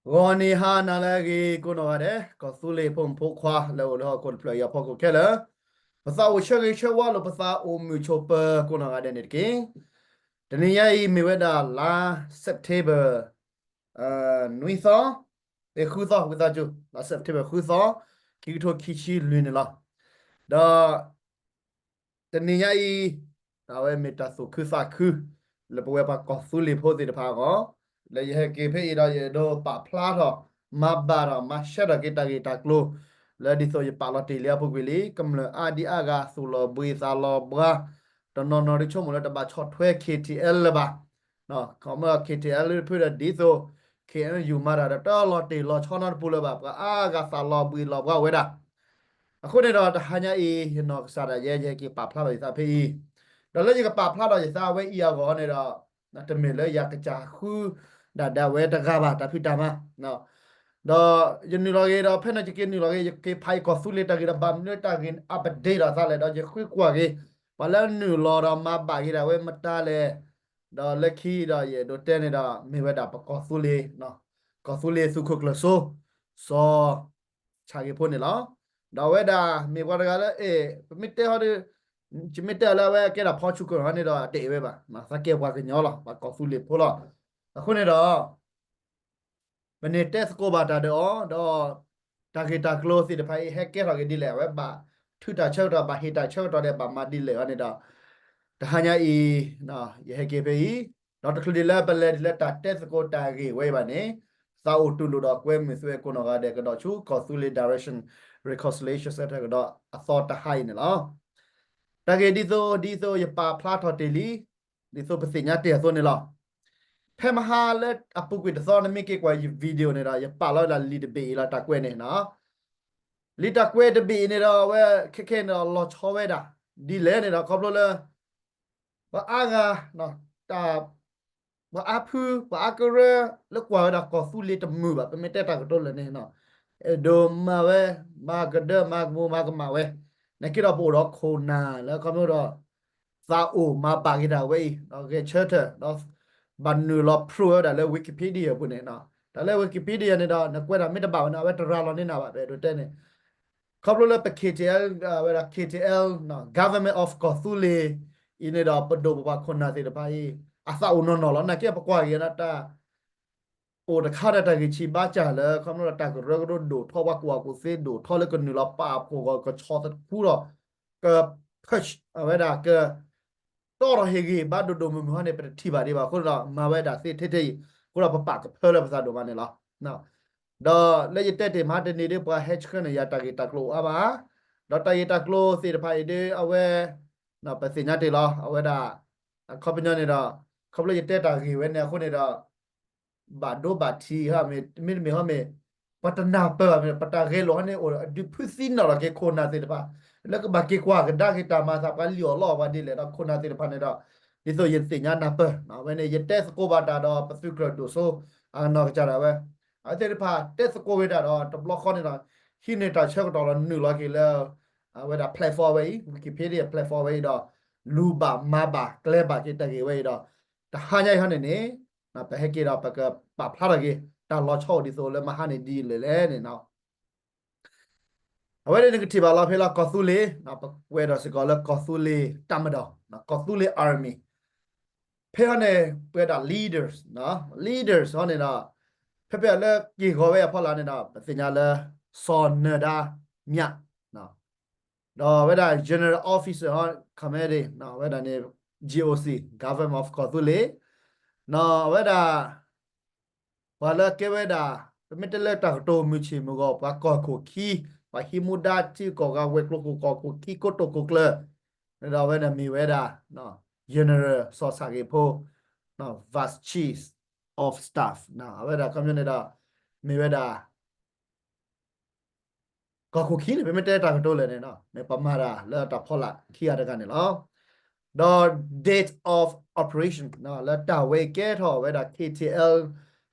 ဂီၤနံၤဟါနၤလၢအဂ့ၤကိးနီၢ်ဂၤဒဲး, ကီၢ်သူလ့ၤဖိမုၣ်ဖိခွါလၢအိၣ်လၢဟီၣ်ခိၣ်တဖျၢၣ်အံၤအဖီခိၣ်ခဲလၢာ်, ပသးအိၣ်ဆၢဂ့ၤဆၢဝါလိာ်ပသးအိၣ်မုာ်ဆိးပၢၤကိးနီၢ်ဂၤဒဲးန့ၣ်တက့ၢ်. တနံၤညါအံၤမ့ၢ်ဝဲဒၣ်လါ September နွံသီ, ဃုသီ, ဝံသးစူၤ, လါ September ဃုသီ, ခံကထိခံဆံလွံၢ်န့ၣ်လီၤ. ဒီး တနံၤညါအံၤ, အဝဲမ့ၢ်တၢ်သူၣ်ခုသးခု လၢပဝဲပှၤကီၢ်သူလ့ၤဖိသ့ၣ်တဖၣ်အဂီၢ်, လၢယဟဲက့ၤဖဲအံၤဒီးယအဲၣ်ဒိးပာ်ဖျါထီၣ်, မၤဘၣ်ဒီးမၤရှဲထီၣ်က့ၤတၢ်ဂ့ၢ်တၢ်ကျိၤ, လၢဒ်သိးယပာ်လီၤတ့ၢ်လံအပူၤကွံာ်လံ, ကမျၢၢ်အါဒံအါဂၤသူၣ်လီၤဘှံးသးလီၤဘှါ, တနီၤနီၤတဆိကမိၣ်လၢတဘၣ်ဆီၣ်ထွဲ KTL လၢၤဘၣ်, ခီမ့ၢ် KTL ဖုဒီးဒ်သိး KNU မၤတၢ်ဒီးတလီၤတ့ၢ်လီၤဆီနီတပူၤလၢၤဘၣ်, ပှၤအါဂၤသးလီၤဘှံးလီၤဘှါဝဲဒၣ် အဃိန့ၣ်ဒီးတဟါညါအံၤ ယနီၢ်ကစၢ်ဒၣ်ယဲ ယဟဲက့ၤပာ်ဖျါထီၣ်ယသးဖဲအံၤ, ဒီးလၢယကပာ်ဖျါထီၣ်ယသးအဝဲအံၤအဂီၢ်န့ၣ်ဒီး, တမ့ၢ်လၢယၤကစၢ်ဃုဒၣ်ဒၣ်ဝဲတဂၤဘၣ်တၢ်ဖံးတၢ်မၤ, ဒီးယနုာ်လီၤက့ၤဒီးဖဲန့ၣ်ယက့ၤနုာ်လီၤက့ၤ ယက့ၤဖးအံၤကီၢ်သူလ့ၤတၢ်ဂ့ၢ်ဒီးဘၣ်မနုၤတၢ်ဂ့ၢ် update ဒီးသးလဲၣ်ဒီးယဃုကွၢ်က့ၤ, ပှၤလၢနုာ်လီၤဒီးမၤဘၣ်က့ၤဒၣ်ဝဲမတၤလဲၣ်, ဒီးလၢခံဒီးယအဲၣ်ဒိးတဲန့ၣ်ဒီး မ့ၢ်ဝဲဒၣ်ပကီၢ်သူလ့ၤ, ကီၢ်သူလ့ၤသုးခိၣ်ကျၢၢ်စိ စီၤ ဆၣ်ဂ့ၤဖိန့ၣ်လီၤ. ဒီးအဝဲဒၣ်မ့ၢ်ပှၤတဂၤလၢ အဲၣ် ပမ့ၢ်တဲဟီဒီး, ယမ့ၢ်တဲအီၤလၢအဝဲကဲဒၣ်ဖီဆူၣ်ကီၢ်န့ၣ်ဒီး အတအဲၣ်ဝဲဘၣ်, သးကဲပှၤကညီလီၤ, ပှၤကီၢ်သူလ့ၤဖိလီၤ. အဃိန့ၣ်ဒီး ပန့ၣ်တဲသကိးဘၣ်တၢ်ဒီးအီၤ, ဒီးတၢ်ဂ့ၢ်တၢ်ကျိၤသ့ၣ်တဖၣ်အံၤ ဟဲကဲထီၣ်က့ၤဒ်လဲၣ်, အဝဲဘၣ်ထုးတၢ်ဆၢကတီၢ် ဘၣ်ဟ့ၣ်တၢ်ဆၢကတီၢ်ဒီး ဘၣ်မၤဒ်လဲၣ်အီၤန့ၣ်ဒီး, တဟါညါအံၤ ယဟဲက့ၤဖဲအံၤ, ဒီးတချုးဒံးလၢပလဲၤဒ်လၢတၢ်တဲသကိးတၢ်ဂ့ၢ်ဝဲအံၤဘၣ်န့ၣ်, သးအိၣ်တူၢ်လိာ်ဒီးကွဲမုာ်သုဝဲကိးနီၢ်ဂၤဒဲးကဒီးဆူ ကီၢ်သူလ့ၤ Direction Reconciliation Center ကဒီးအသီတဟါအံၤန့ၣ်လီၤ. တၢ်ဂ့ၢ်ဒ်သိး ဒ်သိးယပာ်ဖျါထီၣ်တ့ၢ်လံ, ဒ်သိးပသ့ၣ်ညါတ့ၢ်အသိးန့ၣ်လီၤ. ဖဲမဟါလၢအပူၤကွံာ်တသီ နမ့ၢ်က့ၤကွၢ်ယ video န့ၣ်ဒီး ယပာ်လီၤဝဲဒၣ်လံာ်တဘ့ၣ်အံၤလီၤ တၢ်ကွဲးန့ၣ်, လံာ်တၢ်ကွဲးတဘ့ၣ်အံၤန့ၣ်ဒီး အဝဲခဲခဲန့ၣ်ဒီးလီၤဆီဝဲဒၣ်, ဒ်လဲၣ်န့ၣ်ဒီး ခီဖျိလၢ ပှၤအါဂၤ, တၢ် ပှၤအါဖု ပှၤအါကရၢ လၢကွၢ်ဝဲဒၣ်ကီၢ်သူလ့ၤတမုာ်ဘၣ်, ပမ့ၢ်တဲတၢ်ကတိၤလၢာ်န့ၣ်, အဲၣ်ဒိးမၤဝဲ, မၤကဒၢ မၤကမူၤ မၤကမၣ်ဝဲ, နာ်က့ဒီးပအိၣ်ဒီးခိၣ်နၢ်လၢခီဖျိဒီး သးအိၣ်မၤဘၣ်က့ၤတၢ်ဝဲအံၤ, ဂဲၤဆၢထၢၣ်ဒီး ဘၣ်နုာ်လီၤ proof ဝဲဒၣ်လၢ Wikipedia အပူၤန့ၣ်, တၢ်လၢ Wikipedia န့ၣ်ဒီး နကွဲးတၢ်မ့ၢ်တဘၣ်ဝဲန့ၣ် အဝဲတရၤလီၤန့ၢ်နၤဘၣ်, ပအဲၣ်ဒိးတဲန့ၣ် ခီဖျိလၢပ KTL, ဝဲဒၣ် KTL, Government of ကီၢ်သူလ့ၤအံၤန့ၣ်ဒီး ပဒိၣ်ပပှၤခိၣ်နၢ်သ့ၣ်တဖၣ်အံၤ အသးအိၣ်နီၢ်နီၢ်လီၤ. နာ်က့ပကွၢ်က့ၤန့ၣ် တၢ်အိၣ်တခါဒီးတၢ်ဂံၢ်ဆံးဘါစၢ်လၢ ခီဖျိလၢတၢ်ကရၢကရိဒိၣ်ထီၣ် ပှၤကူၣ်ဘၣ်ကူၣ်သ့ဒိၣ်ထီၣ်လၢကနုာ်လီၤပာ်ဖှိၣ်ဂီၤကဆီသထူဒီး က push အဝဲဒၣ်က တီထီၣ်ဟ့ၣ်ဂံၢ်ဘါဒိၣ်ဒိၣ်မုၢ်မုၢ်ဟီန့ၣ် ပတထံၣ်ဘၣ်ဒံးဘၣ်အဃိဒီး မၤဝဲဒၣ်သ့ထဲထဲအံၤ အဃိဒီးပပာ်ကဖၢလၢပသးဒိၣ်မးန့ၣ်လီၤ. ဒီးလၢယတဲတ့ၢ်မဟါတနံၤဒ် ပှၤဟဲဆှၢန့ၢ်ယၤတၢ်ဂ့ၢ်တၢ်ကျိၤအိၣ်အါမး, ဒီးတၢ်ဂ့ၢ်တၢ်ကျိၤသ့ၣ်တဖၣ်အံၤဒ်အဝဲ ပသ့ၣ်ညါတ့ၢ်လီၤ. အဝဲဒၣ် အခီပညီန့ၣ်ဒီး ခီဖျိယတဲတၢ်ဂ့ၢ်ဝဲန့ၣ်အဃိန့ၣ်ဒီး ဘၣ်ဒိဘၣ်ထံး မ့တမ့ၢ်ဟီမ့ၢ် ပှၤတနၢ်ပၢၢ်ဘၣ်မ့ၢ် ပတၢ်ဂဲၤလိာ်ဟီန့ၣ် အိၣ်ဒုးဖုသံနီၣ်လီၤက့ၤခိၣ်နၢ်သ့ၣ်တဖၣ် လၢကဘၣ်က့ၤကွၢ်ကဒါက့ၤတၢ်မၤသး ပှၤလံၣ်အီၣ်လီအီၣ်ပှၤဒ်လဲၣ်ဒီး ခိၣ်နၢ်သ့ၣ်တဖၣ်န့ၣ်ဒီး ဒ်သိးယသ့ၣ်ညါနၢ်ပၢၢ် အဝဲန့ၣ် ယတဲသကိးဘၣ်တၢ်ဒီးပသုးကျၢၢ်ဒိၣ်စိ အနီၢ်ကစၢ်ဒၣ်ဝဲ အဝဲသ့ၣ်တဖၣ်တဲသကိးဝဲဒၣ်ဒီး တဘျီဃီန့ၣ်ဒီး ဟံးန့ၢ်တၢ်ဆၢကတီၢ်ဒီးနုာ်လီၤက့ၤလၢ အဝဲဒၣ် platform ဝဲအံၤ Wikipedia platform ဝဲအံၤဒီး လူၤဘၣ်မၤဘၣ် ကျဲဘၣ်က့ၤတၢ်ဂ့ၢ်ဝဲအံၤဒီး တဟါညါအံၤဟီန့ၣ်န့ၣ် ပဟဲက့ၤဒီးပကပာ်ဖျါထီၣ်က့ၤ တၢ်လီၤဆီအိၣ်ဒ်သိးလၢမဟါန့ၣ်ဒ်လဲၣ်လဲၣ်န့ၣ် အဝဲန့ၣ်နကထံၣ်ဘၣ်လီၤဖဲလၢကီၢ်သူလ့ၤ ပဝဲဒီးစ့ၢ်ကီးလၢကီၢ်သူလ့ၤတၢ်မၤဒီး ကီၢ်သူလ့ၤ army ဖဲဟီန့ၣ် ပဝဲဒၣ် leaders, leaders ဟီန့ၣ်ဒီး ဖဲဖဲလၢက့ၢ်ဂီၤဝဲအဖီလာ်န့ၣ်ဒီး ပသ့ၣ်ညါလၢ စီၤနၢၤဒါမြ ဒီးဝဲဒၣ် general officer ဟီ ခီမ့ၢ်ဒ် ဝဲဒၣ်န့ၣ် GOC, Government of ကီၢ်သူလ့ၤ အဝဲဒၣ် ပှၤလၢကဲဝဲဒၣ် ပမ့ၢ်တဲလၢတၢ်ကတိၤမုၢ်ဆ့ၣ်မုၢ်ဂီၤ ပှၤကီၢ်ခိၣ်ခံ ပှၤဟံးမူဒါထံကီၢ်ဂၤဝဲၤကျိၤခိၣ်ကီၢ်ခိၣ်ခံကိတိာ်ခိၣ်ကျၢၢ် ဒီးအဝဲန့ၣ်မ့ၢ်ဝဲဒၣ် general စီၤဆၣ်ဂ့ၤဖိ vice chief of staff အဝဲဒၣ်ခီပညီန့ၣ်ဒီး မ့ၢ်ဝဲဒၣ် ကီၢ်ခိၣ်ခံန့ၣ် ပမ့ၢ်တဲတၢ်ကတိၤလဲၣ်န့ၣ် မ့ၢ်ပမၤတၢ်လၢတၢ်ဖီလာ်ခံဂၤတဂၤန့ၣ်လီၤ. ဒီး date of operation လၢတၢ်ဝဲကဲထီၣ်ဝဲဒၣ် KTL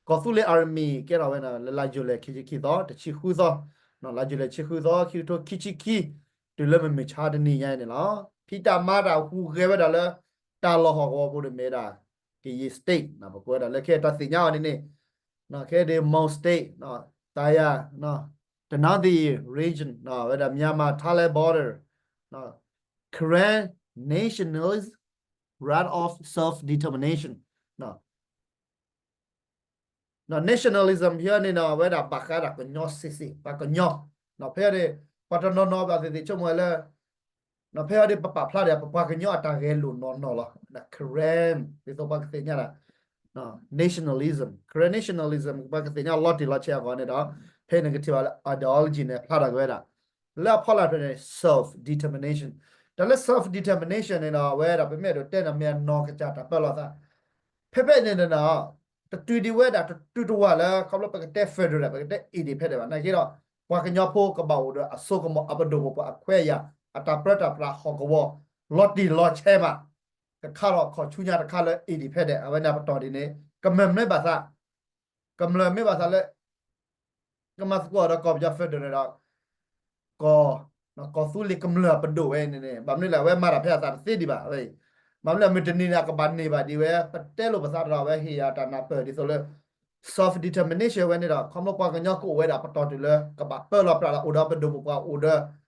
ကီၢ်သူလ့ၤ army ကဲထီၣ်ဝဲန့ၣ် လၢလါယူၤလံ ခံဆံခံသီ တဆံဃုသီ လါယူၤလံ ဆံဃုသီ ခံကထိခံဆံခံ တုၤလၢမုၢ်မဆါတနံၤညါအံၤန့ၣ်လီၤ. ဖံးတၢ်မၤတၢ်ဟူးဂဲၤဝဲဒၣ်လၢ တၢ်လီၢ်ဟီၣ်ကဝီၤပူၤန့ၣ်မ့ၢ်ဝဲဒၣ် ကယံၤ state ပကွဲးဝဲဒၣ်လၢခဲအံၤတၢ်သ့ၣ်ညါအီၤန့ၣ်န့ၣ် ခဲဒ် Mon State တယၤ တနန်းသာရီ region ဝဲဒၣ် Myanmar Thailand border, Karen nationalism, right of self determination ဒီး nationalism ဖဲန့ၣ်ဒီး အဝဲဒၣ်ဘၣ်ဃးဒၣ်ကညီစ့ၢ်စ့ၢ် ပှၤကညီ, ဖဲန့ၣ် ပှၤတနီၤနီၤဘၣ်သ့ၣ်သ့ၣ်ဆိကမိၣ်ဝဲလၢ ဖဲအံၤဒီးပပာ်ဖျါဒီး ပပှၤကညီအတၢ်ဂဲၤလိာ်နီၢ်နီၢ်လီၤ. Karen ဒ်သိးပှၤကသ့ၣ်ညါဒၣ် nationalism, Karen nationalism ပှၤကသ့ၣ်ညါလီၤတံၢ်လီၤဆဲးအဂီၢ်န့ၣ်ဒီး ဖဲန့ၣ်ကထံၣ်ဘၣ်လၢ ideology န့ၣ် ဖျါထီၣ်က့ၤဝဲဒၣ် လၢအဖီလာ်ဖဲန့ၣ် self determination, တၢ်လၢ self determination န့ၣ်ဒီး အဝဲဒၣ်ပမ့ၢ်အဲၣ်ဒိးတဲန့ၣ် မ့ၢ်အနီၢ်ကစၢ်တၢ်ပၢလီၤသး ဖဲဖဲန့ၣ်ဒီး တတုၤဒံးဝဲဒၣ် တတုၤတဝၢလၢ ခီဖျိပကတဲ federal ပကတဲ independent ဘၣ် နာ်က့ဒီး ပှၤကညီဖိကဘၣ်အိၣ်ဒီးအစိကမီၤ အပဒိၣ်ပပှၢ် အခွဲးအယာ် အတၢ်ပၢတၢ်ပြးဟီၣ်ကဝီၤ လီၤတံၢ်လီၤဆဲးမး ကခါထီၣ်ခီၣ်ဆူညါတခါလၢ independent အဝဲန့ၣ်အပတီၢ်ဒ်န့ၣ် ကမျၢၢ်မ့ၢ်ဘၣ်သး ကမျၢၢ်မ့ၢ်ဘၣ်သးလၢ ကမၤသကိးဒီးကီၢ်ပယီၤ federal ဒီး ကီၢ် ကီၢ်သူလ့ၤကမျၢၢ်အပဒိၣ်ဝဲန့ၣ်န့ၣ် ဘၣ်မနုၤလဲၣ် အဝဲမၤတၢ်ဖဲအသးတသ့ဒံးဘၣ်ဝဲအံၤ, ဘၣ်မနုၤလဲၣ် မုၢ်တနံၤန့ၣ် အကဘၣ်န့ၢ်ဘၣ်ဒံးဝဲ ပတဲလိာ်ပသးဒီး အဝဲဟ့ၣ်ယၤတၢ်နၢ်ပၢၢ်ဒ်သိးလၢ self determination ဝဲန့ၣ်ဒီး ခီဖျိပှၤကညီကအိၣ်ဝဲဒၣ်ပတီၢ်တုၤလၢ ကဘၣ်ပၢလီၤပြးလီၤ အိၣ်ဒီးပဒိၣ်ပပှၢ်အိၣ်ဒီး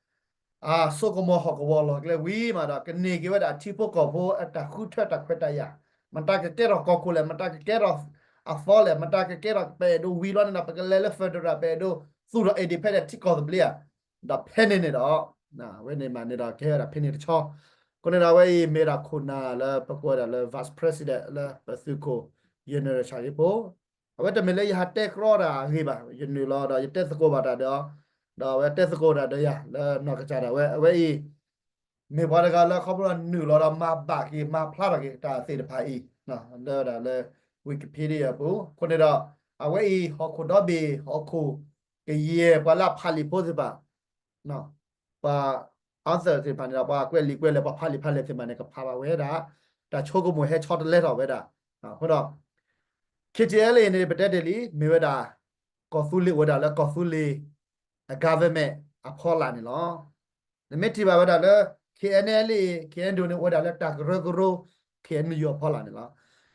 အစိကမီၤဟီၣ်ကဝီၤလီၢ်ကျဲဝံၤမးဒီး ကန့ၢ်က့ၤဝဲဒၣ်ထံဖိကီၢ်ဖိအတၢ်ဃုထၢတၢ်ခွဲးတၢ်ယာ်, မတၤကကဲထီၣ်ကီၢ်ခိၣ်လဲၣ်, မတၤကကဲထီၣ်အသီလဲၣ်, မတၤကကဲထီၣ် ပအဲၣ်ဒိးဝံၤလီၤန့ၣ်ဒီး ပကလဲၤလၢ federal ပအဲၣ်ဒိးသူၣ်ထီၣ် independent ထံကီၢ်သဘျ့ဧါ, ဒီးဖဲန့ၣ်န့ၣ်ဒီး အဝဲန့ၣ်မးန့ၣ်ဒီး ကဟဲဝဲဒၣ်ဖဲန့ၣ်တဆီ, အဃိန့ၣ်ဒီးအဝဲအံၤမ့ၢ်ဒၣ်ခိၣ်နၢ်လၢပကိးဝဲဒၣ်လၢ vice president လၢပသုးခိၣ် ယနၢၤဆၣ်ဂ့ၤဖိ အဝဲတမ့ၢ်လၢယဟးတဲကြီတၢ်အဂ့ၢ်ဘၣ်, ယနုာ်လီၤဒီးယတဲသကိးဘၣ်တၢ်ဒီး, ဒီးအဝဲတဲသကိးတၢ်ဒီးယၤ လၢနီၢ်ကစၢ်ဒၣ်ဝဲ အဝဲအံၤ မ့ၢ်ပှၤတဂၤလၢခီဖျိနုာ်လီၤဒီးမၤဘၣ်က့ၤ မၤဖျါထီၣ်က့ၤတၢ်သ့ၣ်တဖၣ်အံၤ လၢဝဲဒၣ်လၢ Wikipedia အပူၤ, အဃိန့ၣ်ဒီး အဝဲအံၤ ဟီၣ်ခိၣ်ဒီဘ့ၣ် ဟီၣ်ခိၣ်ကယဲၢ် ပှၤလၢအဖးလံာ်ဖိသ့ၣ်တဖၣ် ပှၤ author သ့ၣ်တဖၣ်န့ၣ်ဒီး ပှၤကွဲးလံာ်ကွဲးလဲၢ် ပှၤဖးလံာ်ဖးလဲၢ်သ့ၣ်တဖၣ်န့ၣ် ကဖးဘၣ်ဝဲဒၣ် တၢ်ဆိကမိၣ်ဟဲဆီတလဲထီၣ်ဝဲဒၣ်, အဃိဒီး KTLA န့ၣ် ပတဲတ့ၢ်လံ မ့ၢ်ဝဲဒၣ် ကီၢ်သူလ့ၤအိၣ်ဝဲဒၣ်လၢကီၢ်သူလ့ၤ အ government အဖီလာ်န့ၣ်လီၤ. နမ့ၢ်ထံၣ်ဘၣ်ဝဲဒၣ်လၢ KNLA KNDO န့ၣ် အိၣ်ဝဲဒၣ်လၢတၢ်ကရၢကရိ KNU အဖီလာ်န့ၣ်လီၤ.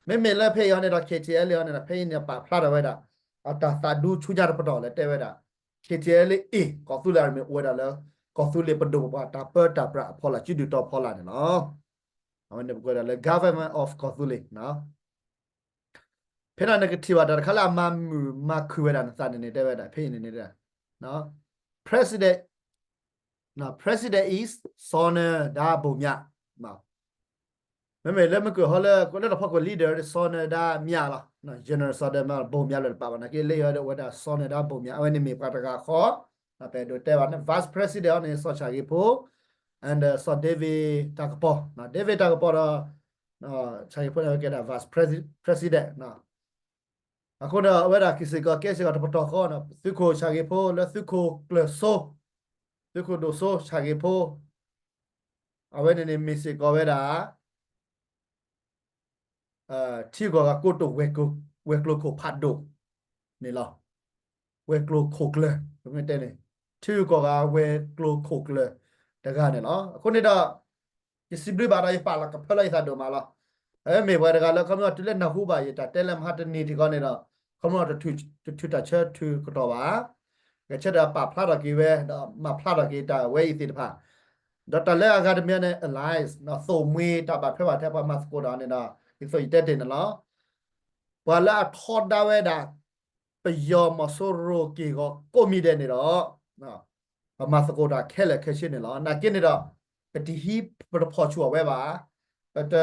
မ့မ့ၢ်လၢဖဲအံၤအီၤန့ၣ်ဒီး KTLA အီၤန့ၣ်ဒီး ဖဲအံၤန့ၣ် ပာ်ဖျါထီၣ်ဝဲဒၣ် အတၢ်သးဒူဆူညါတပတီၢ်လၢတဲဝဲဒၣ် KTLA ကီၢ်သူလ့ၤန့ၣ် အိၣ်ဝဲဒၣ်လၢ ကီၢ်သူလ့ၤပဒိၣ်ပပှၢ် တၢ်ပၢတၢ်ပြးအဖီလာ် စုဒုၣ်တီဖီလာ်န့ၣ်လီၤ. အဝဲန့ၣ်ပကွဲးဒၣ်လၢ Government of ကီၢ်သူလ့ၤ ဖဲန့ၣ်နကထံၣ်ဘၣ်တၢ်တခါလၢအမၤမုာ်မၤခုၣ်ဝဲဒၣ်နသးန့ၣ်န့ၣ် တဲဝဲဒၣ် ဖဲအံၤန့ၣ်န့ၣ် President, President is စီၤနဒါ ဘိၣ်မြ မ့မ့ၢ်လၢမုၢ်ကၢၢ်ဟီလၢ လၢတၢ်ဖီခိၣ် leader စီၤနဒါ မြ လီၤ. General စီၤနဒါ မြ ဘိၣ်မြ လၢတပာ်ဘၣ်နာ်က့ လၢယီၤဒီး အိၣ်ဝဲဒၣ် စီၤနဒါ ဘိၣ်မြ အဝဲန့ၣ်မ့ၢ်ပှၤတဂၤဃီ ပအဲၣ်ဒိးတဲဘၣ်န့ၣ် vice president အီၤန့ၣ် စီၤဆၣ်ဂ့ၤဖိ and စီၤ David တၢ်ကပီၤ, David တၢ်ကပီၤဒီး ဆၣ်ဂ့ၤဖိန့ၣ် အဝဲကဲဒၣ် vice president အဃိဒီး အဝဲဒၣ်က့ၤစ့ၢ်ကီး ကဲစ့ၢ်ကီးတပတီၢ်ဃီန့ၣ် သုးခိၣ်ဆၣ်ဂ့ၤဖိလၢသုးခိၣ်ကျၢၢ်စိ သုးခိၣ်ဒိၣ်စိဆၣ်ဂ့ၤဖိ အဝဲန့ၣ်န့ၣ်မ့ၢ်စ့ၢ်ကီးဝဲဒၣ် ထံဂုၤကီၢ်ဂၤကိတိာ် ဝဲၤကျိၤခိၣ်ဖးဒိၣ်န့ၣ်လီၤ. ဝဲၤကျိၤခိၣ်ကျၢၢ် ပမ့ၢ်တဲန့ၣ် ထံဂုၤကီၢ်ဂၤဝဲၤကျိၤခိၣ်ကျၢၢ်တဂၤန့ၣ်လီၤ. အဃိန့ၣ်ဒီး ယစံးဘျုးဘၣ်ဒီး ယပာ်လီၤကဖၢလၢယသးဒိၣ်မးလီၤ. အဝဲမ့ၢ်ပှၤတဂၤလၢ ခီဖျိတုၤလၢနၢ်ဟူဘၣ်ယတၢ်တဲလၢမဟါတနံၤထံကီၢ်န့ၣ်ဒီး ခီဖျိတထုးတၢ်ဆၢထုးကတီၢ်ဘၣ် ဂဲၤဆၢထၢၣ်ပာ်ဖျါထီၣ်က့ၤဝဲ ဒီးမၤဖျါထီၣ်က့ၤတၢ်ဝဲအံၤသ့ၣ်တဖၣ် ဒီးတၢ်လၢအဂၤတမံၤန့ၣ် alliance သိၣ်မှံတၢ်ဘၣ်ထွဲဘၣ်ထဲပှၤမၤသကိးတၢ်န့ၣ်ဒီး ဒ်သိးယတဲတ့ၢ်န့ၣ်လီၤ. ပှၤလၢအထီဒါဝဲဒၣ် ပယီၤမီၤစိရိၤက့ၢ်ဂီၤကိးမံၤဒဲးန့ၣ်ဒီး ပမၤသကိးတၢ်ခဲလၢာ်ခဲဆ့န့ၣ်လီၤ. နာ်က့န့ၣ်ဒီး ပတဟံးပတဖီၣ်ဆူၣ်အီၤဝဲဘၣ်. ပတ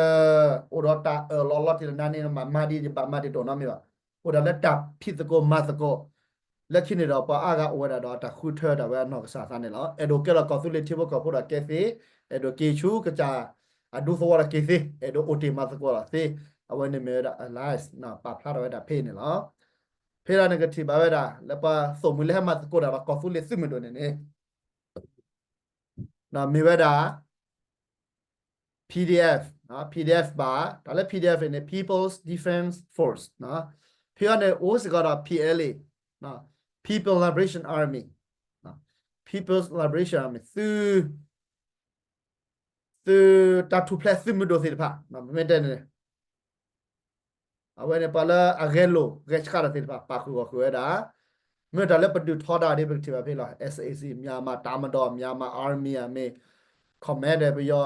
အိၣ်ဒီးတၢ်အၢၣ်လီၤလီၤတံၢ်လီၤနၤန့ၣ် မၤမၤဒ်ယဘၣ်မၤဒ်တအိၣ်နီတမံၤဘၣ်. အိၣ်ဒၣ်လၢတၢ်ဖံးသကိးမၤသကိး လၢခံန့ၣ်ဒီး ပှၤအါဂၤအိၣ်ဝဲဒၣ်ဒီးတၢ်ဃုထၢဒၣ်ဝဲအနီၢ်ကစၢ်သးန့ၣ်လီၤ. အဲၣ်ဒိးကဲလီၤကီၢ်သူလ့ၤထံဖိကီၢ်ဖိဒီးကဲသ့, အဲၣ်ဒိးက့ၤဆူကစၢ်အဒူသဝီဒီးက့ၤသ့, အဲၣ်ဒိးအိၣ်တ့ၢ်မၤသကိးဒီးသ့, အဝဲန့ၣ်မ့ၢ်ဝဲဒၣ် alliance ပာ်ဖျါထီၣ်ဝဲဒၣ်ဖဲအံၤန့ၣ်လီၤ. ဖဲဒၣ်န့ၣ်ကထံၣ်ဘၣ်ဝဲဒၣ် လၢပှၤသိၣ်မှံလၢဟဲမၤသကိးတၢ်ဒီးကီၢ်သူလ့ၤသုးမုၢ်ဒိၣ်န့ၣ်န့ၣ် မ့ၢ်ဝဲဒၣ် PDF, PDF ဘၣ်, တၢ်လၢ PDF န့ၣ် People's Defense Force, ဖဲအံၤန့ၣ် အိၣ်စ့ၢ်ကီးဒီး PLA, People Liberation Army, People's Liberation Army သုး သုးတၢ်ထူၣ်ဖျဲးသုးမုၢ်ဒိၣ်သ့ၣ်တဖၣ် ပမ့ၢ်တဲန့ၣ် အဝဲန့ၣ်ပှၤလၢအဂဲၤလိာ်ဂဲၤဆှးတၢ်သ့ၣ်တဖၣ် ပာ်ဃုာ်ဂီၢ်ဃုာ်ဝဲဒၣ် မ့ၢ်တၢ်လၢပဒုးထီဒါဒ်ပကထံၣ်ဘၣ်ဖဲလီၤ S A C Myanmar တပ်မတော် Myanmar Army အမ့ၢ် commando ပယီၤ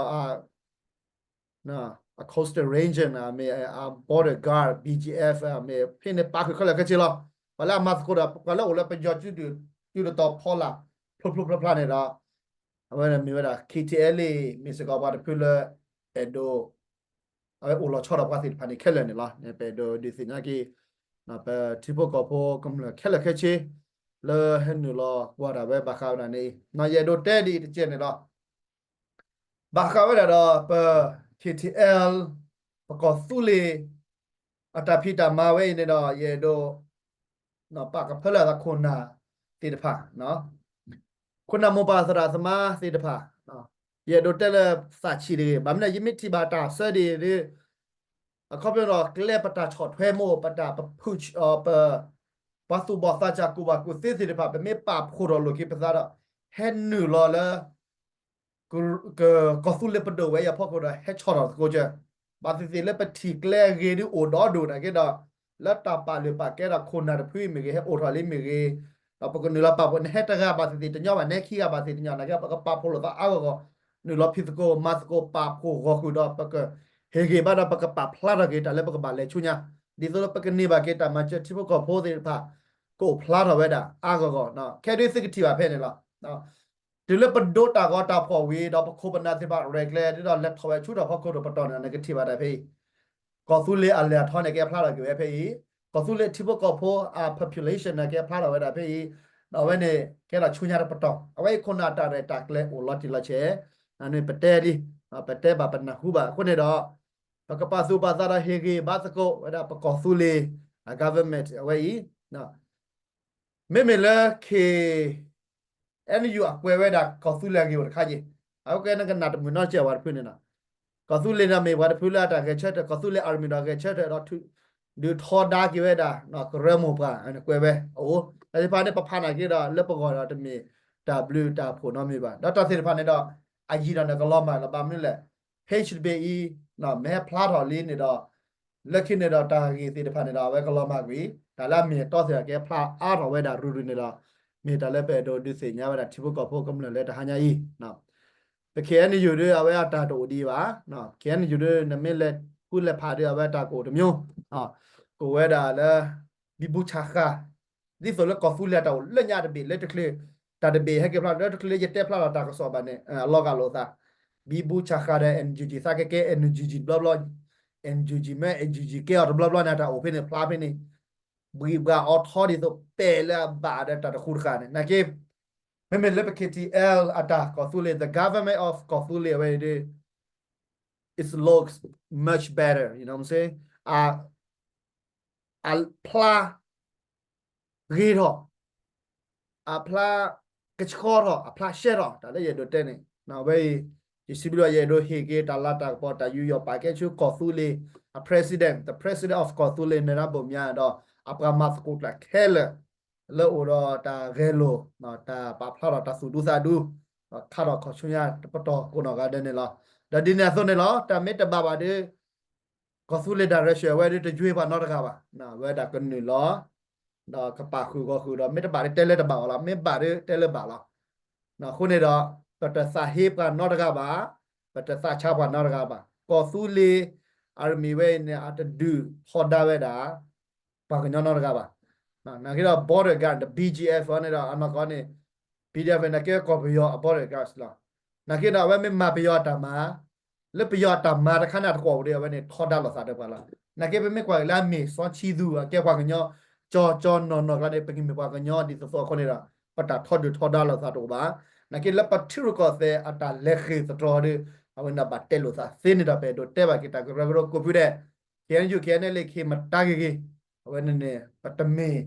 အ Coastal Ranger အမ့ၢ် အ border guard B G F အမ့ၢ် ဖဲန့ၣ်ပာ်ဃုာ်ခဲလၢာ်ခဲဆ့လီၤ. ပှၤလၢအမၤသကိးဒီး ပှၤလၢအိၣ်လၢပယီၤစုဒုၣ်စုတီၤဖီလာ် ဖျိဖျိဖျါဖျါန့ၣ်ဒီး အဝဲန့ၣ်မ့ၢ်ဝဲဒၣ် K T L A မ့ၢ်စ့ၢ်ကီးပှၤတဖုလၢ အဲၣ်ဒိး အဝဲအိၣ်လီၤဆီဒီးပှၤသ့ၣ်တဖၣ်န့ၣ်ခဲလၢာ်န့ၣ်လီၤ. ပအဲၣ်ဒိးဒုးသ့ၣ်ညါက့ၤ ပထံဖိကီၢ်ဖိကမျၢၢ်ခဲလၢာ်ခဲဆ့ လၢဟဲနုာ်လီၤကွၢ်ဒၣ်ဝဲဘၣ်ဃးဝဲဒၣ်န့ၣ် ယအဲၣ်ဒိးတဲဒ်အံၤတက့ၢ်န့ၣ်လီၤ. ဘၣ်ဃးဝဲဒၣ်ဒီးပ K T L ပကီၢ်သူလ့ၤ အတၢ်ဖံးတၢ်မၤဝဲအံၤန့ၣ်ဒီး ယအဲၣ်ဒိး ပာ်ကဖၢလၢအသးခိၣ်နၢ်သ့ၣ်တဖၣ် ခိၣ်နၢ်မိၢ်ပၢ်သရၣ်သမါသ့ၣ်တဖၣ် ယအဲၣ်ဒိးတဲလၢသးဆံးတဂ့ၤ ဘၣ်မနုၤ ယမ့ၢ်ထံၣ်ဘၣ်တၢ်ဆၢဒ်အံၤဒီး အခီပညီဒီးကျဲပတၢ်ဆီၣ်ထွဲမ့ၢ် ပတၢ်ပဖုၣ် ပ ပှၤသူၣ်ဘီၣ်သးစၢ်ကူၣ်ဘၣ်ကူၣ်သ့သ့ၣ်တဖၣ် ပမ့ၢ်ပာ်ဖှိၣ်ထီၣ်လိာ်က့ၤပသးဒီး ဟဲနုာ်လီၤလၢ က ကီၢ်သူလ့ၤပဒိၣ်ဝဲအံၤအဖီခိၣ်ဒီး ဟဲဆီၣ်ထီၣ်သကိးကၢ ဘၣ်သ့ၣ်သ့ၣ်လၢပထံၣ်ကျဲအဂ့ၤဒ်အိၣ်ဒီဒူၣ်နာ်က့ဒီး လၢတၢ်ပာ်လုၢ်ပာ်ကဲဒီးခိၣ်နၢ်တဖုအံၤမ့ၢ်ဂ့ၤ ဟဲအိၣ်ထီၣ်လံမ့ၢ်ဂ့ၤ ဒီးပကနုာ်လီၤပာ်ဖှိၣ် နဟဲတဂၤဘၣ်သ့ၣ်သ့ၣ်တညီဘၣ် နဟဲခံဂၤဘၣ်သ့ၣ်တညီ နာ်က့ပကပာ်ဖှိၣ်လိာ်သးအါဂီၢ်ဂီၢ် နုာ်လီၤဖံးသကိးမၤသကိး ပာ်ဖှိၣ်ဂီၢ်ဃုာ်ဒီး ပကဟ့ၣ်ဂ့ၤဘၣ်ဒီး ပကပာ်ဖျါထီၣ်က့ၤတၢ်လၢပကဘၣ်လဲၤဆူညါ ဒ်သိးလၢပကန့ၢ်ဘၣ်က့ၤတၢ်မၤစၢၤထံဖိကီၢ်ဖိသ့ၣ်တဖၣ် ကအိၣ်ဖျါထီၣ်ဝဲဒၣ်အါဂီၢ်ဂီၢ် ခဲဒုးသုကထံၣ်ဘၣ်ဖဲန့ၣ်လီၤ. တုၤလၢပဒိးတၢ်ဂီၤတၢ်ဖှီၣ်ဝံၤဒီး ပခိၣ်ပနၢ်သ့ၣ်တဖၣ်ရဲၣ်ကျဲၤဒ်ဒီး လဲၤထီၣ်ဝဲဆူထီၣ်ဖီခိၣ်ဒိၣ်ပတီၢ်န့ၣ် နကထံၣ်ဘၣ်တၢ်ဖဲအံၤ ကီၢ်သူလ့ၤအလဲၤအထီန့ၣ် ကဲဖျါထီၣ်က့ၤဝဲဖဲအံၤ, ကီၢ်သူလ့ၤထံဖိကီၢ်ဖိအ population န့ၣ် ကဲဖျါထီၣ်ဝဲဒၣ်ဖဲအံၤ, ဒီးအဝဲန့ၣ် ကဲထီၣ်ဆူညါတပတီၢ်, အဝဲအံၤခိၣ်နၢ်တၢ်ရဲၣ်တၢ်ကျဲၤအိၣ်လီၤတံၢ်လီၤဆဲး, န့ၣ်ပတဲလံ, ပတဲဘၣ်ပနၢ်ဟူဘၣ်အဃိန့ၣ်ဒီး, ပကပာ်သူၣ်ပာ်သးဒီးဟ့ၣ်ဂ့ၤဘၣ်သကိးဝဲဒၣ်ပကီၢ်သူလ့ၤ အ government အဝဲအံၤ မ့မ့ၢ်လၢ K N U အကွဲးဝဲဒၣ်ကီၢ်သူလ့ၤအဂ့ၢ်အိၣ်တခါက့ၤ, အဝဲကွဲးနကနၣ်တမုာ်နီတစဲးဝဲတဖုန့ၣ်လီၤ. ကီၢ်သူလ့ၤန့ၣ်မ့ၢ်ပှၤတဖုလၢအတၢ်ဂဲၤဆၢထၢၣ်, ကီၢ်သူလ့ၤ army ဒီးဂဲၤဆၢထၢၣ်ဒီး ဒုးထီဒါက့ၤဝဲဒၣ် ကရၢမိၢ်ပှၢ် ကွဲးဝဲအအိၣ်, တၢ်သ့ၣ်တဖၣ်န့ၣ် ပဖးနာ်က့ဒီး လၢပဂီၢ်ဒီးတမ့ၢ်တၢ်ဘျုးတၢ်ဖှိၣ်နီတမံၤဘၣ်. ဒီးတၢ်သ့ၣ်တဖၣ်န့ၣ်ဒီး အယံာ်ဒီးနကလီၤမၢ်လီၤ. ဘၣ်မနုၤလဲၣ်, page တဘ့ၣ်အံၤ မ့ၢ်ဟဲဖျါထီၣ်လံန့ၣ်ဒီး လၢခံန့ၣ်ဒီးတၢ်ဂ့ၢ်သ့ၣ်တဖၣ်န့ၣ်ဒီး အဝဲကလီၤမၢ်ကွံာ်, တၢ်လၢအမ့ၢ်အတီသ့ၣ်တဖၣ်ကဲဖျါအါထီၣ်ဝဲဒၣ်ရုၢ်ရုၢ်န့ၣ်ဒီး, မ့ၢ်တၢ်လၢပအဲၣ်ဒိးဒုးသ့ၣ်ညါဝဲဒၣ်ထံဖိကီၢ်ဖိကမျၢၢ်လၢတဟါညါအံၤ, ပ K N U ဒီး အဝဲအတၢ်တအိၣ်ဒံးဘၣ်, K N U ဒီး နမ့ၢ်လဲၤဃူလဲၤဖးဒီး အဝဲအတၢ်ကအိၣ်တမျိုး, ကအိၣ်ဝဲဒၣ်လၢ ဘံဘူဆးဃာ်, ဒ်သိးလၢကီၢ်သူလ့ၤတၢ်အိၣ်လၢညါတဘ့ၣ်လၢတချုး, တၢ်တဘ့ၣ်ဟဲက့ၤဖျါလၢတချုးလၢယတဲဖျါလီၤတၢ်ကစီၣ်ဘၣ်န့ၣ် အလီၤဂာ်လိာ်သး, ဘံဘူဆးဃာ်ဒီး N U G သးကဲကဲ N U G တဘျီဘျီ, N U G မ့ၢ် N U G ကဲအီၤတဘျီဘျီန့ၣ် တၢ်အိၣ်ဖဲန့ၣ်ဖျါဖဲန့ၣ်, ဘှံးဘှါအီၤထီဒ်သိးပဲာ်လၢအဘၣ်ဒီးတၢ်တဃူတဃာ်န့ၣ် နာ်က့ မ့မ့ၢ်လၢပ K T L အတၢ်ကီၢ်သူလ့ၤ the government of ကီၢ်သူလ့ၤအဝဲအံၤဒီး it looks much better, you know what I'm saying? အဖျါဂ့ၤထီၣ်, အဖျါကဆှီထီၣ်, အဖျါရှဲထီၣ်, တၢ်လၢယအဲၣ်ဒိးတဲန့ၣ် အဝဲအံၤ ယစံးဘျုးယအဲၣ်ဒိးဟ့ၣ်က့ၤတၢ်လၤတၢ်ကပီၤ တၢ်ယူးယီၣ်ပာ်ကဲဆူကီၢ်သူလ့ၤအ president, the president of ကီၢ်သူလ့ၤ နရၣ်ဘိၣ်မၠါဒီး အပှၤမၤသကိးကျါခဲလၢာ် လၢအိၣ်ဒီးတၢ်ဂဲၤလိာ်, တၢ်ပာ်ဖျါထီၣ်တၢ်သူၣ်ဒူသးဒူ, ခါထီၣ်ခီၣ်ဆူညါတပတီၢ်ကိးနီၢ်ဂၤဒဲးန့ၣ်လီၤ. ဒီးဒ်န့ၣ်အသိးန့ၣ်လီၤ, တၢ်မ့ၢ်တဘၣ်ဘၣ်ဒီး ကီၢ်သူလ့ၤတၢ်ရဲၣ်ဆၢၣ်ဝဲဒီးတယွ့ပှၤနီတဂၤဘၣ်, ဝဲဒၣ်ကနုာ်လီၤ, ဒီးကပာ်ဃုာ်ဂီၢ်ဃုာ်ဒီး မ့ၢ်တဘၣ်ဒီးတဲလၢတဘၣ်အီၤလီၤ, မ့ၢ်ဘၣ်ဒီးတဲလၢဘၣ်လီၤ. အဃိန့ၣ်ဒီး ပတသးဟ့ပှၤနီတဂၤဘၣ်, ပတသးဆါပှၤနီတဂၤဘၣ်. ကီၢ်သူလ့ၤ army ဝဲအံၤန့ၣ် အတဒုးထီဒါဝဲဒၣ် ပှၤကညီနီတဂၤဘၣ်. နာ်က့ဒီး border guard ဒီး B G F အီၤန့ၣ်ဒီး အနီၢ်ကီၢ်န့ၣ် P D F န့ၣ် ကဲကီၢ်ပယီၤအ border guard လီၤ. နာ်က့ဒီး အဝဲမ့ၢ်မၤပယီၤအတၢ်မၤ လၢပယီၤအတၢ်မၤတခါန့ၣ်တကွီၢ်အိၣ်ဒီး အဝဲန့ၣ်ထီဒါလိာ်သးဒီးပှၤလီၤ. နာ်က့ပမ့ၢ်ကွၢ်က့ၤလၢအမ့ၢ်စီၤဆံသူၣ် အကဲပှၤကညီ ကၠီကၠီနီၢ်နီၢ်ကျါန့ၣ် ပကမ့ၢ်ပှၤကညီဒ်သိးသိးအဃိန့ၣ်ဒီး ပတၢ်ထီဒုၣ်ထီဒါလိာ်သးတအိၣ်ဘၣ်. နာ်က့လၢပထံရူၢ်ကီၢ်သဲးအတၢ်လဲၤဃ့ၢ်သတြီၤဒီး အဝဲန့ၣ်ဘၣ်တဲလိာ်သးသ့န့ၣ်ဒီး ပအဲၣ်ဒိးတဲဘၣ်က့ၤတၢ်ကရၢကရိကိးဖုဒဲး K N U K N L A ခ့မတၤဂ့ၤဂ့ၤ အဝဲန့ၣ်န့ၣ် ပတမ့ၢ်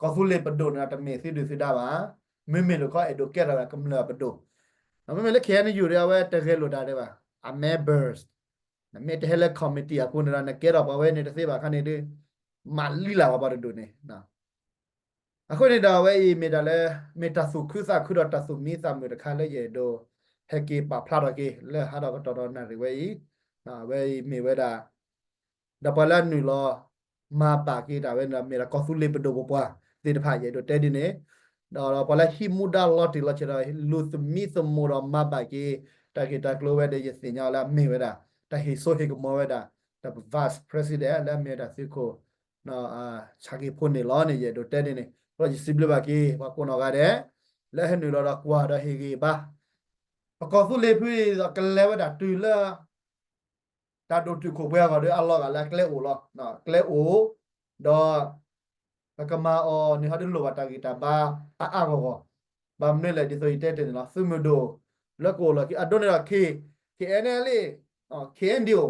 ကီၢ်သူလ့ၤပဒိၣ်န့ၣ်ဒီး တမ့ၢ်သုဒုၣ်သုဒါဘၣ်. မ့မ့ၢ်လိာ်ခီအဲၣ်ဒိးကဲထီၣ်ဝဲကမျၢၢ်အပဒိၣ် မ့မ့ၢ်လၢ K N U ဒီး အဝဲတဂဲၤလိာ်တၢ်ဒံးဘၣ်, အ members နမ့ၢ်တဟဲလၢ committee အပူၤန့ၣ်ဒီး နကဲထီၣ်ပှၤဝဲန့ၣ်တသ့ဘၣ်ခါန့ၣ်ဒီး မၤလံလၢ်ဝဲပှၤတဒိၣ်န့ၣ်. အဃိန့ၣ်ဒီး အဝဲအံၤမ့ၢ်တၢ်လၢ မ့ၢ်တၢ်သူၣ်ခုသးခုဒီးတၢ်သူၣ်မံသးမုာ်တခါလၢယအဲၣ်ဒိး ဟဲက့ၤပာ်ဖျါထီၣ်က့ၤ လၢဟးဒီးကတီၢ်ဒီးနၣ်ရံၣ်ဝဲအံၤ, အဝဲအံၤမ့ၢ်ဝဲဒၣ် ဒီးပှၤလၢအနုာ်လီၤ မၤဘၣ်က့ၤတၢ်ဝဲန့ၣ်ဒီး မ့ၢ်ဒၣ်ကီၢ်သူလ့ၤပဒိၣ်ပပှၢ်သ့ၣ်တဖၣ် ယအဲၣ်ဒိးတဲဒ်န့ၣ်, ဒီးပှၤလၢဟံးမူဒါလီၤတံၢ်လီၤဆဲးဒီး လူၤသမံသမိးဒီးမၤဘၣ်က့ၤ တၢ်ဂ့ၢ်တၢ်ကျိၤဝဲဒီး ယသ့ၣ်ညါလၢအမ့ၢ်ဝဲဒၣ် တၢ်ဟ့ၣ်စိဟ့ၣ်ကမီၤဝဲဒၣ် တၢ် vice president လၢအမ့ၢ်ဝဲဒၣ်သုးခိၣ် ဆၣ်က့ၤဖိန့ၣ်လီၤန့ၣ် ယအဲၣ်ဒိးတဲဒ်န့ၣ်. ဒီးယစံးဘျုးဘၣ်က့ၤ ပှၤကိးနီၢ်ဂၤဒဲး လၢဟဲနုာ်လီၤဒီးကွၢ်ဒီးဟ့ၣ်ဂံၢ်ဘါ ပကီၢ်သူလ့ၤဖုဒီးကလဲၤဝဲဒၣ်တုၤလၢ တၢ်ဒိၣ်တုာ်ခိၣ်ပှဲၤအဂီၢ်ဒီး အလီၤဂာ်လၢအကျဲအိၣ်လီၤ. ကျဲအိၣ် ဒီး ပကမၤအီၤန့ၣ် ဟီဒုးလိၣ်ဘၣ်တၢ်ဂံၢ်တၢ်ဘါအါအါဂီၢ်ဂီၢ်, ဘၣ်မနုၤလဲၣ် ဒ်သိးယတဲတ့ၢ်န့ၣ်လီၤ. သုးမုၢ်ဒိၣ် လၢကအိၣ်လီၢ်ခံ အဒိန့ၣ်ဒီး K KNLA KNDO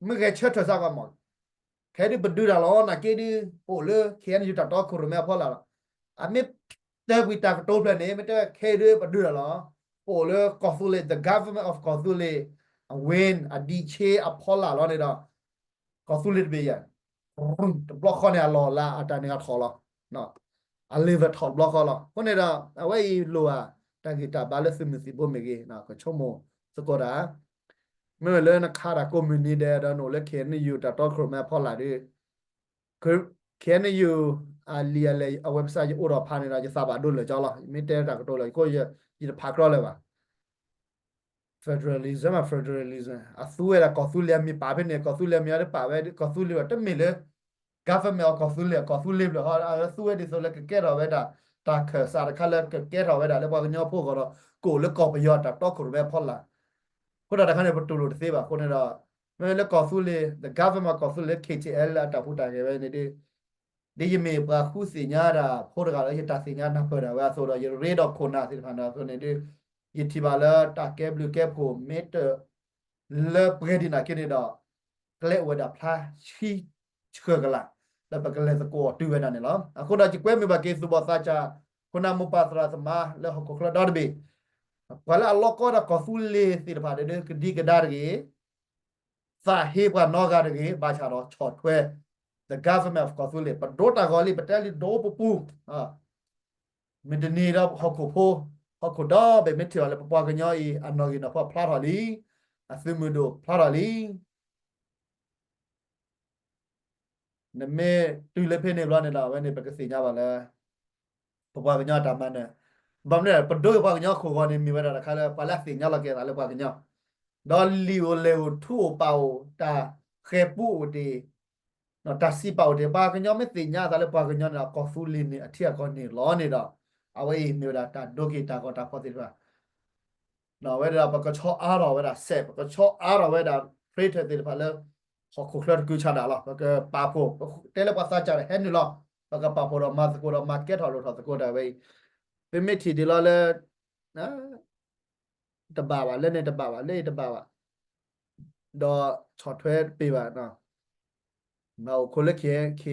မ့ၢ်ဂဲၤဆၢထၢၣ်စၢ်ကီးမး ခဲဒုးပဒုးတၢ်လီၤ နာ်က့ဒုး ပအိၣ်လၢ K N U တၢ်တီခိၣ်ရိၣ်မဲအဖီလာ်လီၤ. အမ့ၢ်တၢ်ကွံာ်တၢ်ကတိၤဖျၢၣ်န့ၣ် မ့ၢ်တဲခဲဒုးပဒုးတၢ်လီၤ. ပအိၣ်လၢကီၢ်သူလ့ၤ the government of ကီၢ်သူလ့ၤ အဝ့ၢ် အဒံးဆ့အဖီလာ်လီၤန့ၣ်ဒီး ကီၢ်သူလ့ၤတဘ့ၣ်ယဲၢ် တဘျီဃီန့ၣ် အလီၢ်လၢအတၢ်န့ၢ်အထီၣ်လီၤ. အ level ထီၣ်တဘျီဃီလီၤ. အဃိန့ၣ်ဒီး အဝဲအံၤလိၣ်ဧါ တၢ်ဂံၢ်တၢ်ဘါလၢသုးမုၢ်သံၣ်ဘိမ့ၢ်ဂ့ၤ ကဆိကမိၣ်သကိးတၢ် မ့မ့ၢ်လၢနခးတၢ်ကိးမုၢ်နံၤဒဲးဒီး နအိၣ်လၢ K N U တၢ်တီခိၣ်ရိၣ်မဲအဖီလာ်ဒီး K N U အလံာ်အလဲၢ် အဝဲပစၢ်ယအိၣ်ဒီးဖးန့ၣ်ဒီး ယသးဘၣ်ဒိလၢာ်ကၠီလီၤ. ယမ့ၢ်တဲတၢ်ကတိၤလၢာ် ယတဖးကြီလၢၤဘၣ်. federalism မ့ federalism အသူဝဲဒၣ်ကီၢ်သူလ့ၤအမံၤပာ်ဖဲန့ၣ် ကီၢ်သူလ့ၤအမံၤအီၤတပာ်ဝဲ ကီၢ်သူလ့ၤဘၣ် တမ့ၢ်လၢ government of ကီၢ်သူလ့ၤ ကီၢ်သူလ့ၤဘျီၣ်ဟီ အသူဝဲဒ်သိးလၢကကဲထီၣ်ဝဲဒၣ် တၢ်ခၢၣ်စးတခါလၢကကဲထီၣ်ဝဲဒၣ်လၢပှၤကညီဖိအဂီၢ်ဒီး ကအိၣ်လၢကီၢ်ပယီၤတၢ်တီခိၣ်ရိၣ်မဲအဖီလာ် အဃိဒီးတၢ်တခါန့ၣ် ပတူၢ်လိာ်တသ့ဘၣ်အဃိန့ၣ်ဒီး မ့မ့ၢ်လၢကီၢ်သူလ့ၤ the government of ကီၢ်သူလ့ၤ K T L လၢအတၢ်ဟူးတၢ်ဂဲၤဝဲန့ၣ်ဒီး ဒ်ယမ့ၢ်ပှၤဃုသ့ၣ်ညါတၢ်ဖိတဂၤလၢ ယတၢ်သ့ၣ်ညါနၢ်ပၢၢ်ဒၣ်ဝဲအသိးဒီး ယရ့ဒီးခိၣ်နၢ်သ့ၣ်တဖၣ်န့ၣ်အသိးန့ၣ်ဒီး ယထံၣ်ဘၣ်လၢတၢ်ကဲဘျုးကဲဖှိၣ်မ့ၢ်တ လၢပှဲၤဒ်နာ်က့န့ၣ်ဒီး ကျဲအိၣ်ဝဲဒၣ်ဖျါဆံဆှၢကလာ် လၢပကလဲၤသကိးအီၤတုၤဝဲဒၣ်န့ၣ်လီၤ. အဃိဒီးယကွဲမုာ်ဘၣ်က့ၤသူၣ်ဘီၣ်သးစၢ် ခိၣ်နၢ်မိၢ်ပၢ်သရၣ်သမါလၢဟီၣ်ခိၣ်ချၢဒီတဘ့ၣ် ပှၤလၢအလီၤကီဒီးကီၢ်သူလ့ၤသ့ၣ်တဖၣ်ဒီး ကဒံကဒါတဂ့ၤ သးဟ့ပှၤနီတဂၤတဂ့ၤ ဘၣ်ဆၣ်ဒီးဆီၣ်ထွဲ the government of ကီၢ်သူလ့ၤ ပဒိတၢ်ဂီၤလံ ပတဲလံဒိပပူၤ မ့ၢ်တနံၤဒီးဟီၣ်ခိၣ်ဖိ ဟီၣ်ခိၣ်ဒီဘ့ၣ်မ့ၢ်ထံၣ်အီၤလၢပပှၤကညီအံၤ အနီၣ်ဂံၢ်နီၣ်ဖီဖျါထီၣ်လံ အသုးမုၢ်ဒိၣ်ဖျါထီၣ်လံ နမ့ၢ်တုၤလၢဖဲန့ၣ်ဘျီန့ၣ်ဒီး အဝဲန့ၣ်ပကသ့ၣ်ညါဘၣ်လၢ ပပှၤကညီအတၢ်မၤနၢၤ ဘၣ်မနုၤလဲၣ် ပဒိပှၤကညီခိၣ်ဂီၤန့ၣ် မ့ၢ်ဝဲဒၣ်တခါလၢ ပှၤလၢအသ့ၣ်ညါလီၤက့ၤအသးလၢပှၤကညီ ဒီးလံာ်အိၣ်လဲၢ်အိၣ်ထူအိၣ်ပာ်အိၣ် တၢ်ဃဲၤပူအိၣ်တ့ၢ် တၢ်စံးပာ်အိၣ်တ့ၢ် ပှၤကညီမ့ၢ်သ့ၣ်ညါအသးလၢပှၤကညီန့ၣ်ဒီး ကီၢ်သူလ့ၤန့ၣ် အထံအကီၢ်န့ၣ်လီၤန့ၣ်ဒီး အဝဲအံၤမ့ၢ်ဝဲဒၣ်တၢ်ဒိက့ၤတၢ်ဂီၤတၢ်ဖီၣ်သ့ၣ်တဖၣ် ဝဲဒၣ်ပကဆီအါထီၣ်ဝဲဒၣ်စဲး ပကဆီအါထီၣ်ဝဲဒၣ် ဖရ့ထၢၣ်သ့ၣ်တဖၣ်လၢ ဟီၣ်ခိၣ်ချၢတကုဆးဒးလီၤ. ပကပာ်ဖှိၣ် တဲလၢပှၤသးစၢ်ဒီးဟဲနုာ်လီၤ ပကပာ်ဖှိၣ်ဒီးမၤသကိးဒီးမၤကဲထီၣ်လိၣ်ထီၣ်သကိးတၢ်ဝဲအံၤ ပမ့ၢ်ထံၣ်ဒ်လီၤလၢ တဘၣ်ဘၣ် လၢန့ၣ်တဘၣ်ဘၣ် လၢအံၤတဘၣ်ဘၣ် ဒီးဆီၣ်ထွဲတပ့ၤဘၣ် ဘၣ်အိၣ်ခိးလၢ K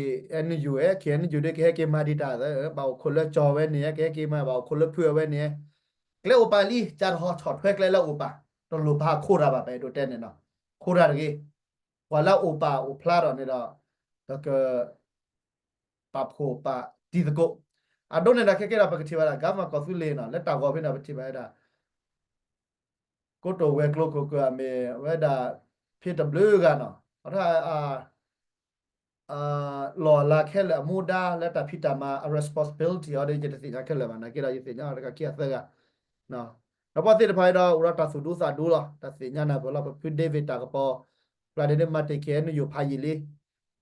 N U ဝဲ K N U ဒ်ကဟဲက့ၤမၤဒံးတၢ် ဘၣ်အိၣ်ခိးလၢကၠီၤဝဲန့ၣ် ကဟဲက့ၤမၤ ဘၣ်အိၣ်ခိးလၢဖုအဝဲန့ၣ် ကျဲအိၣ်ပာ်လံ ကၢ်တဟီဆီၣ်ထွဲကျဲလၢအိၣ်ပာ် တလိၣ်ပာ်ခိးတၢ်ဘၣ် ပအဲၣ်ဒိးတဲန့ၣ်လီၤ. ခိးတၢ်တဂ့ၤ ပှၤလၢအအိၣ်ပာ်အိၣ်ဖျါထီၣ်န့ၣ်ဒီး ပက ပာ်ဖှိၣ်ပာ်တံၤသကိး အဒိန့ၣ်ဒီးခဲကဲဒီး ပကထံၣ်ဘၣ်ဒၣ် government ကီၢ်သူလ့ၤနီၤ လၢတၢ်ဂီၤဖဲန့ၣ် ပထံၣ်ဘၣ်ဝဲဒၣ် ကိတိာ်ဝဲၤကျိၤခိၣ်ကၢၢ်အမ့ၢ်ဝဲဒၣ် ဖဲတဘျုးဂၤနီၤ အထါ လီၢ်လၤခဲလၢာ်အမူဒါလၢတၢ်ဖံးတၢ်မၤအ responsibility အီၤဒီး ယတသ့ၣ်ညါခဲလၢာ်ဘၣ် နာ်က့ဒီး ယသ့ၣ်ညါတၢ်ခံဂၤသၢဂၤ ဒီးပှၤသ့ၣ်တဖၣ်အံၤဒီး အိၣ်ဒီးတၢ်သူၣ်ဒူသးဒူလီၤ တၢ်သ့ၣ်ညါနၢ်ပၢၢ်လီၤ ပဖု David တၢ်ကပီၤ ပျၢ်ဒ့ဒ့မၤတ့ၢ် K N U ဖးယံာ်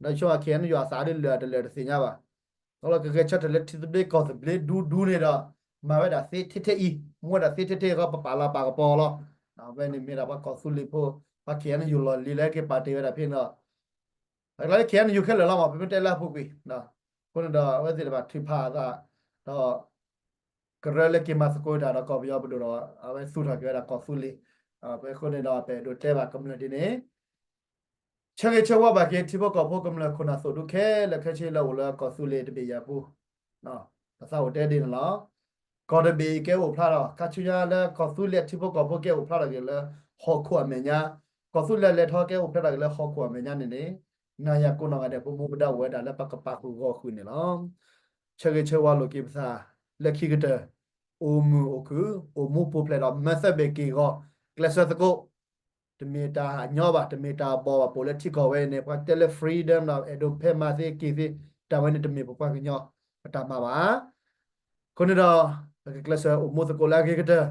လံ ဒီးဆိ K N U အသးဒ်လၢာ်တလၢာ်တသ့ၣ်ညါဘၣ် ဒီးလီၤကဂဲၤဆၢထၢၣ်လၢထံသဘျ့ကီၢ်သဘျ့ဒူဒူန့ၣ်ဒီး မၤဝဲဒၣ်သ့ထဲထဲအံၤ မူဝဲဒၣ်သ့ထဲထဲအံၤဃီ ပပာ်လၤပာ်ကပီၤလီၤ အဝဲန့ၣ်မ့ၢ်ဒၣ်ပှၤကီၢ်သူလ့ၤဖိ ပှၤ K N U လီၢ်လံၤလၢက့ၤပာ်တ့ၢ်ဝဲဒၣ်ဖဲန့ၣ်ဒီး အကျါလၢ K N U ခဲလၢာ်လီၤမး ပမ့ၢ်တဲလၢအပူၤကွံာ် အဃိန့ၣ်ဒီး အဝဲသ့ၣ်တဖၣ်ထုးဖးအသး ဒီး ကရၢလၢက့ၤမၤသကိးတၢ်ဒီးကီၢ်ပယီၤပဒိၣ်ဒီး အဝဲသူၣ်ထီၣ်က့ၤဝဲဒၣ်ကီၢ်သူလ့ၤ အဃိန့ၣ်ဒီး ပအဲၣ်ဒိးတဲဘၣ်ကမျၢၢ်ဒ်န့ၣ် ဆၢဂ့ၤဆၢဝါဘၣ်က့ၤထံဖိကီၢ်ဖိကမျၢၢ်ခိၣ်နၢ်သိၣ်ဒူခဲလၢာ်ခဲဆ့လၢအိၣ်လၢကီၢ်သူလ့ၤတဘ့ၣ်ယၤပူၤ ပသးအိၣ်တဲဒ်န့ၣ်လီၤ. ကီၢ်တဘ့ၣ်အံၤကဲအိၣ်ဖျါထီၣ် ခါဆူညါလၢကီၢ်သူလ့ၤအထံဖိကီၢ်ဖိကဲအိၣ်ဖျါထီၣ်က့ၤလၢ ဟီၣ်ခိၣ်အမဲာ်ညါ, ကီၢ်သူလ့ၤလဲၤထီၣ်ကဲအိၣ်ဖျါထီၣ်က့ၤလၢဟီၣ်ခိၣ်အမဲာ်ညါန့ၣ်န့ၣ်, နၤယၤကိးနီၢ်ဂၤဒဲး ပမူပဒါအိၣ်ဝဲဒၣ်လၢပကပာ်ဃုာ်ဂီၢ်ဃုာ်န့ၣ်လီၤ. ဆၢဂ့ၤဆၢဝါလိာ်က့ၤပသး လၢခံကတၢၢ် အိၣ်မုာ်အိၣ်ခုၣ် အိၣ်မူပူၤဖျဲးဒီး မၢသၢဘ့ၣ်က့ၢ်ဂီၤ ကျဲးစၢးသကိး တမ့ၢ်တၢ်အညီဘၣ်, တမ့ၢ်တၢ်အဘီၣ်ဘၣ်. ပအိၣ်လၢထံကီၢ်ဝဲအံၤန့ၣ် ပှၤတဲလၢ freedom ဒီး အဲၣ်ဒိးဖဲမၤသ့က့ၤသ့, တၢ်ဝဲန့ၣ်တမ့ၢ်ပပှၤကညီပတၢ်မၤဘၣ်. အဃိန့ၣ်ဒီး ပကကျဲးစၢးအိၣ်မူသကိးလၢအဂ့ၤကတၢၢ်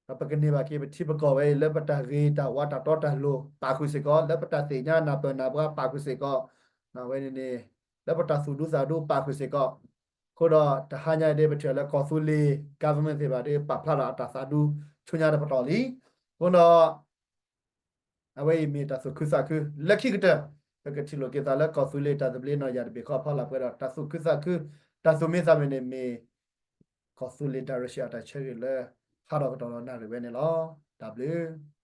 ဒီးပကန့ၢ်ဘၣ်က့ၤပထံပကီၢ်ဝဲအံၤ လၢပတၢ်ဂ့ၤတၢ်ဝါတၢ်တီတၢ်လိၤပာ်ဃုာ်စ့ၢ်ကီး, လၢပတၢ်သ့ၣ်ညါနၢ်ပၢၢ်နၢ်ပှၤပာ်ဃုာ်စ့ၢ်ကီး, ဝဲန့ၣ်န့ၣ် လၢပတၢ်သူၣ်ဒူသးဒူပာ်ဃုာ်စ့ၢ်ကီး. အဃိဒီးတဟါညါအံၤဒ် ပထံၣ်လၢကီၢ်သူလ့ၤ government သ့ၣ်တဖၣ်ဒီး ပာ်ဖျါထီၣ်အတၢ်သးဒူဆူညါတပတီၢ်လံ. အဃိဒီး အဝဲအံၤမ့ၢ်တၢ်သူၣ်ခုသးခုလၢခံကတၢၢ်, ပကထံၣ်လိာ်က့ၤသးလၢကီၢ်သူလ့ၤတၢ်သဘျ့နီၢ်ယၤတဘ့ၣ်ဃီအဖီလာ်ပှဲၤဒီး တၢ်သူၣ်ခုသးခု, တၢ်သူၣ်မံသးမုာ်န့ၣ်မ့ၢ် ကီၢ်သူလ့ၤ direction အတၢ်ဆၢဂ့ၤလၢ ဟးထီၣ်ကတီၢ်ဒီးနၣ်ရံၣ်ဝဲန့ၣ်လီၤ. တၢ်ဘျုး